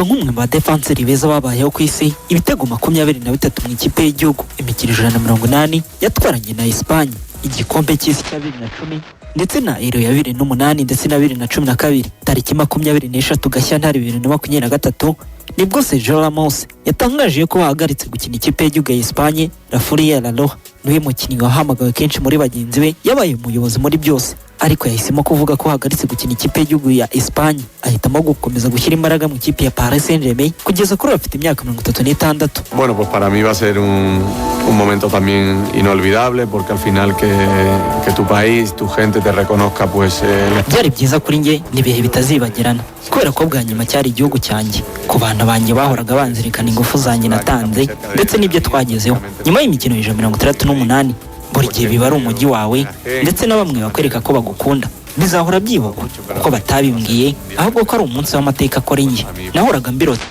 Afatwa nk'umwe mu badefanseri beza babayeho ku isi. Ibitego 23 mu ikipe y'igihugu, imikino 180 yatwaranye na Espagne, igikombe cy'isi cya 2010 ndetse na Euro ya 2008 ndetse na 2012. Tariki 23 Gashyantare 2023 nibwo Sergio Ramos yatangaje ko bahagaritse gukina ikipe y'igihugu ya Espagne, La Furia La Roja. Niwe mukinnyi wahamagawe kenshi muri bagenzi be, yabaye umuyobozi muri byose, ariko yahisemo kuvuga ko ahagaritse gukina ikipe y'igihugu ya Espagne, ahitamo gukomeza gushyira imbaraga mu ikipe ya Paris Saint-Germain. Kugeza kuri ubu afite imyaka 36. Bueno, pues para mí va a ser un momento también inolvidable, porque al final que tu país, tu gente te reconozca, pues Byari byiza kuri njye, ni ibihe bitazibagirana kubera ko bwa nyuma cyari igihugu cyanjye, ku bantu banjye bahoraga banzirikana ingufu zanjye natanze ndetse n'ibyo twagezeho nyuma y'imikino 168. Buri gihe biba ari umujyi wawe ndetse na bamwe bakwereka ko bagukunda. Bizahora byibukwa kuko batabimbwiye, ahubwo ko ari umunsi w'amateka kuri njye. Nahoraga mbirota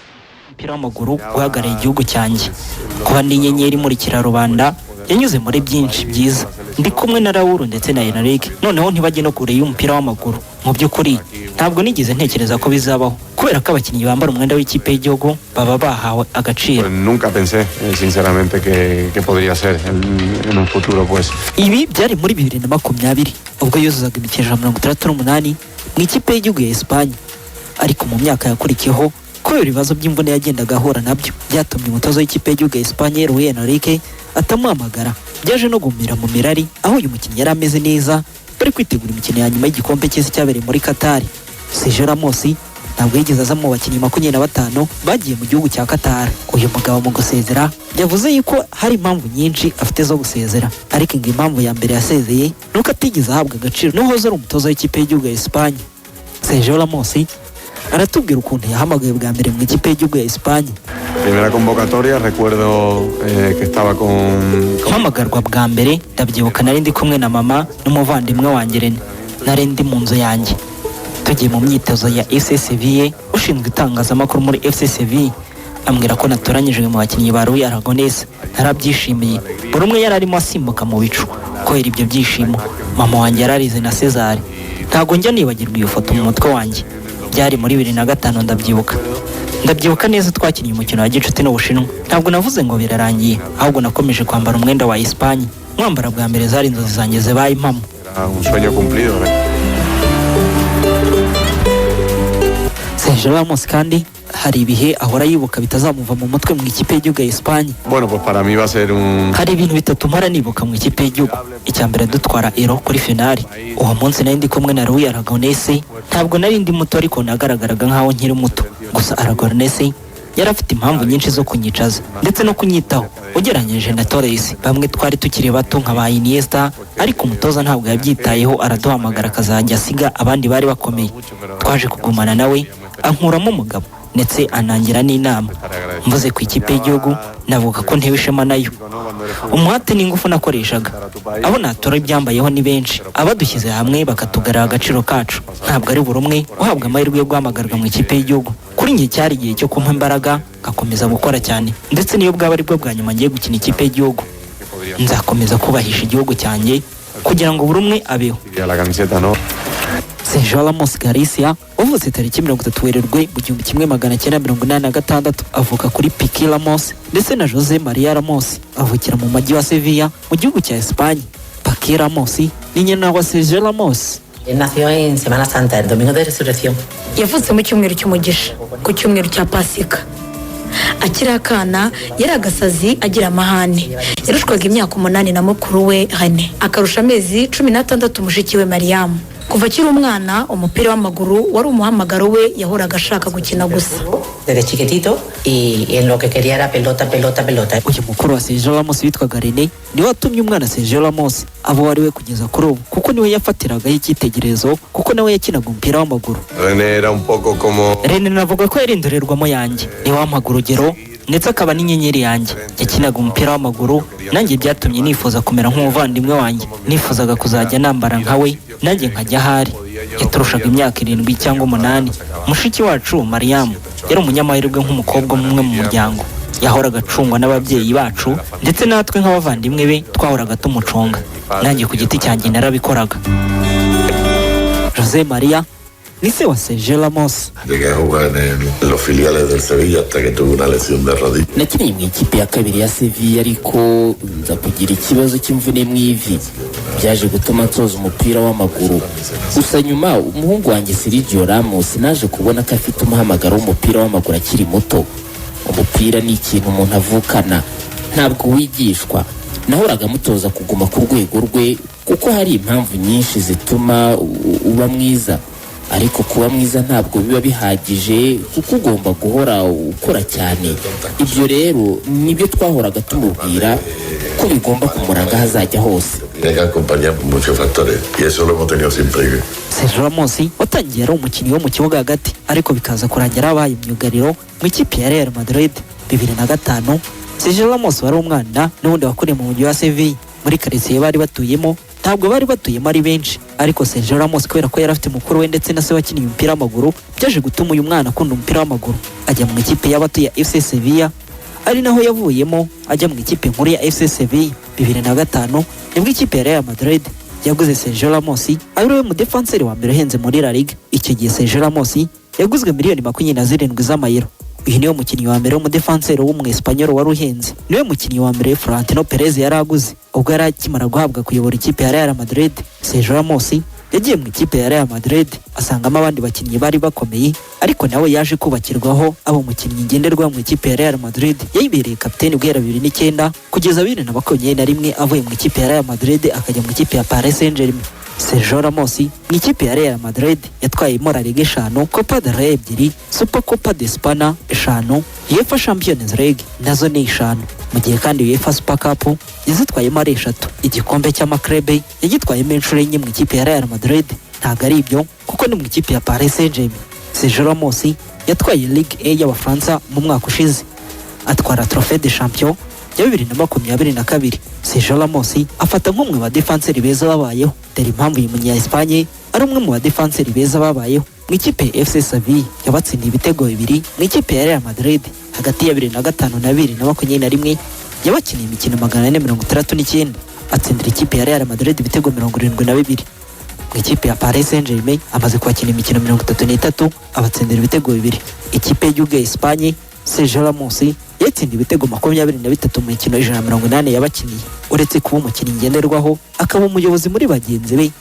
umupira w'amaguru, guhagarara igihugu cyanjye, kuba ndi inyenyeri imurikira rubanda. Yanyuze muri byinshi byiza ndi kumwe na Raul ndetse na Enrique, noneho ntibajye no kure y'umupira w'amaguru. Mu by'ukuri ntabwo nigeze ntekereza ko bizabaho, kubera ko abakinnyi bambara umwenda w'ikipe y'igihugu baba bahawe agaciro. Pues nunca pensé, sinceramente, que podría ser en un futuro, pues. Ibi byari muri 2020 ubwo yuzuzaga imikino 168 mu ikipe y'igihugu ya Espagne. Ariko mu myaka yakurikiyeho, kubera ibibazo by'imvune yagendaga ahura nabyo, byatumye umutoza w'ikipe y'igihugu ya Espagne, Luis Enrique, atamuhamagara. Byaje no gumira mu mirari aho uyu mukinnyi yari ameze neza, bari kwitegura imikino ya nyuma y'igikombe cy'isi cyabereye muri Qatar. Sergio Ramos ntabwo yigeze aza mu bakinnyi 25 bagiye mu gihugu cya Qatar. Uyu mugabo mu gusezera yavuze yuko hari impamvu nyinshi afite zo gusezera, ariko ngo impamvu ya mbere yasezeye ni uko atigeze ahabwa agaciro n'uwahoze ari umutoza w'ikipe y'igihugu ya Espagne. Sergio Ramos aratubwira ukuntu yahamagawe bwa mbere mu ikipe y'igihugu ya Espagne. Primera convocatoria, recuerdo que estaba con Mpamagarwa bwa mbere, ndabyibuka nari ndi kumwe na mama n'umuvandimwe wanjye Rene. Nari ndi mu nzu yanjye tugiye mu myitozo ya FC Seville. Ushinzwe itangazamakuru muri FC Seville ambwira ko natoranyijwe mu bakinnyi ba Luis Aragonés. Narabyishimiye, buri umwe yari arimo asimbuka mu bicu kubera ibyo byishimo. Mama wanjye yararize na Cesar. Ntabwo njya nibagirwa iyo foto mu mutwe wanjye. Byari muri 2005, ndabyibuka, ndabyibuka neza. Twakinnye umukino wa gicuti n'Ubushinwa. Ntabwo navuze ngo birarangiye, ahubwo nakomeje kwambara umwenda wa Espagne. Mwambara bwa mbere zari inzozi zanjye zibaye impamo. Era un sueño cumplido. Sergio Ramos kandi hari ibihe ahora yibuka bitazamuva mu mutwe mu ikipe y'igihugu ya Espagne. Bueno, pues para mí va a ser un Hari ibintu bitatu mpora nibuka mu ikipe y'igihugu. Icya mbere, dutwara Euro kuri finale. Uwo munsi nari ndi kumwe na Luis Aragonés. Ntabwo nari ndi muto, ariko nagaragaraga nkaho nkiri muto. Gusa Aragonés yari afite impamvu nyinshi zo kunyicaza ndetse no kunyitaho ugereranyije na Torres, bamwe twari tukiri bato nka ba Iniesta. Ariko umutoza ntabwo yabyitayeho, araduhamagara akazajya asiga abandi bari bakomeye. Twaje kugumana nawe, ankuramo umugabo ndetse anangira n'inama. Mvuze ku ikipe y'igihugu, navuga ko ntewe ishema nayo, umuhate n'ingufu nakoreshaga. Abo natora ibyambayeho ni benshi, abadushyize hamwe bakatugarira agaciro kacu. Ntabwo ari buri umwe uhabwa amahirwe yo guhamagarwa mu ikipe y'igihugu. Kuri njye cyari igihe cyo kumpa imbaraga ngakomeza gukora cyane, ndetse niyo bwaba ari bwo bwa nyuma ngiye gukina ikipe y'igihugu, nzakomeza kubahisha igihugu cyanjye kugira ngo buri umwe abeho. La camiseta, ¿no? Sergio Ramos Garcia wavutse tariki 30 Werurwe mu 1986, avuka kuri Paqui Ramos ndetse na Jose Maria Ramos. Avukira mu mujyi wa Sevilla mu gihugu cya Espagne. Paqui Ramos ni nyina wa Sergio Ramos. Él nació en Semana Santa, el domingo de Resurrección. Yavutse mu cyumweru cy'umugisha, ku cyumweru cya Pasika. Akiri akana yari agasazi, agira amahane. Yarushwaga imyaka 8 na mukuru we Rene, akarusha amezi 16 mushiki we Mariyamu. Kuva akiri umwana umupira w'amaguru wari umuhamagaro we, yahoraga ashaka gukina gusa. Desde chiquitito y en lo que quería era pelota, pelota, pelota. Uyu mukuru wa Sergio Ramos witwaga Rene niwe watumye umwana Sergio Ramos aba uwo ari we kugeza kuri ubu, kuko niwe yafatiragaho icyitegererezo, kuko nawe yakinaga umupira w'amaguru. René era un poco como Rene navuga ko yari indorerwamo yanjye, niwe wampaga urugero ndetse akaba n'inyenyeri yanjye. Yakinaga umupira w'amaguru, nanjye byatumye nifuza kumera nk'umuvandimwe wanjye. Nifuzaga kuzajya nambara nka we, nanjye nkajya ahari. Yaturushaga imyaka 7 cyangwa 8. Mushiki wacu Mariyamu yari umunyamahirwe nk'umukobwa umwe mu muryango. Yahoraga acungwa n'ababyeyi bacu, ndetse natwe nk'abavandimwe be twahoraga tumucunga. Nanjye ku giti cyanjye narabikoraga. Jose Maria Ni se wa Sergio Ramos. Llegué a jugar en los filiales del Sevilla hasta que tuve una lesión de rodilla. Nakinnye mu ikipe ya kabiri ya Sevilla, ariko nza kugira ikibazo cy'imvune mu ivi, byaje gutuma nsoza umupira w'amaguru. Gusa nyuma umuhungu wanjye Sergio Ramos naje kubona ko afite umuhamagaro w'umupira w'amaguru akiri muto. Umupira ni ikintu umuntu avukana, ntabwo wigishwa. Nahoraga mutoza kuguma ku rwego rwe, kuko hari impamvu nyinshi zituma uba mwiza, ariko kuba mwiza ntabwo biba bihagije, kuko ugomba guhora ukora cyane. Ibyo rero nibyo twahoraga tumubwira ko bigomba kumuranga aho azajya hose. Tiene que acompañar muchos factores y eso lo hemos tenido siempre. Sergio Ramos watangiye ari umukinnyi wo mu kibuga hagati, ariko bikaza kurangira abaye myugariro mu ikipe ya Real Madrid 2005. Sergio Ramos wari umwana n'ubundi wakuriye mu mujyi wa Sevilla, muri karitsiye bari batuyemo, ntabwo bari batuyemo ari benshi, ariko Sergio Ramos kubera ko yari afite mukuru we ndetse na se wakiniye umupira w'amaguru, byaje gutuma uyu mwana akunda umupira w'amaguru, ajya mu ikipe y'abato ya FC Sevilla, ari naho yavuyemo ajya mu ikipe nkuru ya FC Sevilla. 2005 nibwo ikipe ya Real Madrid yaguze Sergio Ramos, ari we mudefanseri wa mbere uhenze muri La Liga. Icyo gihe Sergio Ramos yaguzwe miliyoni 27 z'amayero. Uyu niwe mukinnyi wa mbere w'umudefanseri w'umwesipanyol wari uhenze, niwe mukinnyi wa mbere Florentino Perez yari aguze ubwo yari akimara guhabwa kuyobora ikipe ya Real Madrid. Sergio Ramos yagiye mu ikipe ya Real Madrid asangamo abandi bakinnyi bari bakomeye, ariko nawe yaje kubakirwaho aba umukinnyi ngenderwa mu ikipe ya Real Madrid. Yayibereye kapiteni guhera 2009 kugeza 2021, avuye mu ikipe ya Real Madrid akajya mu ikipe ya Paris Saint-Germain. Sergio Ramos mu ikipe ya Real Madrid yatwayemo La Liga eshanu, Copa del Rey ebyiri, Super Copa de España eshanu, UEFA Champions League nazo ni eshanu, mu gihe kandi UEFA Super Cup yazitwayemo ari eshatu. Igikombe cy'amaklebe yagitwayemo inshuro enye mu ikipe ya Real Madrid. Ntabwo ari ibyo, kuko ni mu ikipe ya Paris Saint-Germain Sergio Ramos yatwaye Ligue 1 y'Abafaransa mu mwaka ushize, atwara Trophée des Champions ya 2022. Sergio Ramos afata nk'umwe mu badefanseri beza babayeho. Dore impamvu uyu munya Espagne ari umwe mu badefanseri beza babayeho. Mu ikipe ya FC Sevilla yabatsindiye ibitego bibiri. Mu ikipe ya Real Madrid hagati ya 2005 na 2021 yabakiniye imikino 469, atsindira ikipe ya Real Madrid ibitego 72. Mu ikipe ya Paris Saint-Germain amaze kwakina imikino 33, abatsindira ibitego bibiri. Ikipe y'igihugu ya Espagne, Sergio Ramos yatsindiye ibitego 23 mu mikino 180 yabakiniye. Uretse kuba umukinnyi ngenderwaho akaba umuyobozi muri bagenzi be,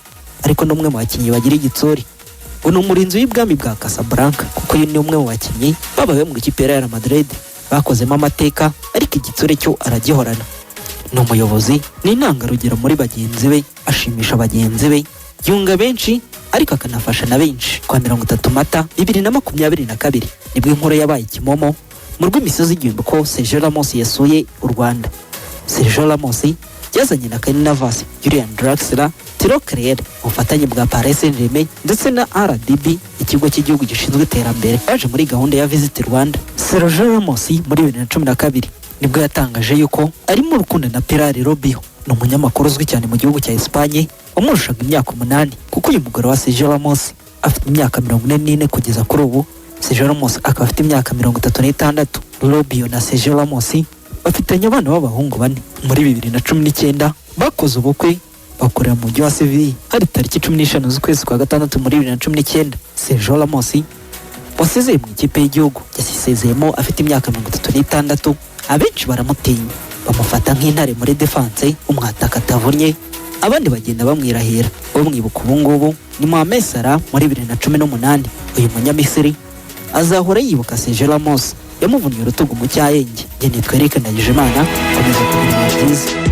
ariko n'umwe mu bakinnyi bagira igitsuri, ngo ni umurinzi w'ibwami bwa Casablanca, kuko uyu ni umwe mu bakinnyi babaye mu ikipe ya Real Madrid bakozemo amateka, ariko igitsure cyo aragihorana. Ni umuyobozi, ni intangarugero muri bagenzi be, ashimisha bagenzi be, yunga benshi ariko akanafasha na benshi. Kwa 30 Mata 2022 nibwo inkuru yabaye kimomo mu rw'imisozi igihumbi ko Sergio Ramos yasuye u Rwanda. Sergio Ramos yazanye na Keylor Navas, Julian Draxler, Thilo Kehrer, ubufatanye bwa Paris Saint-Germain ndetse na RDB, ikigo cy'igihugu gishinzwe iterambere, baje muri gahunda ya Visit Rwanda. Sergio Ramos muri 2012 nibwo yatangaje yuko arimo urukundo na Pilar Rubio. Ni umunyamakuru uzwi cyane mu gihugu cya Espagne wamurushaga imyaka 8, kuko uyu mugore wa Sergio Ramos afite imyaka 44 kugeza kuri ubu, Sergio Ramos akaba afite imyaka 36. Rubio na Sergio Ramos bafitanye abana b'abahungu bane. Muri 2019 bakoze ubukwe, bakorera mu mujyi wa Sevilla, hari tariki 15 z'ukwezi kwa gatandatu muri 2019. Sergio Ramos wasezeye mu ikipe y'igihugu, yasezeyemo afite imyaka 36. Abenshi baramutinya, bamufata nk'intare muri defense, umwataka atavunnye, abandi bagenda bamwirahira. Umwibuka ubu ngubu ni Mohamed Salah. Muri 2018 uyu munyamisiri azahora yibuka Sergio Ramos yamuvunnye urutugu mu cyayenge. Njye nitwa Eric Ndagijimana, komeza kugira ibihe byiza.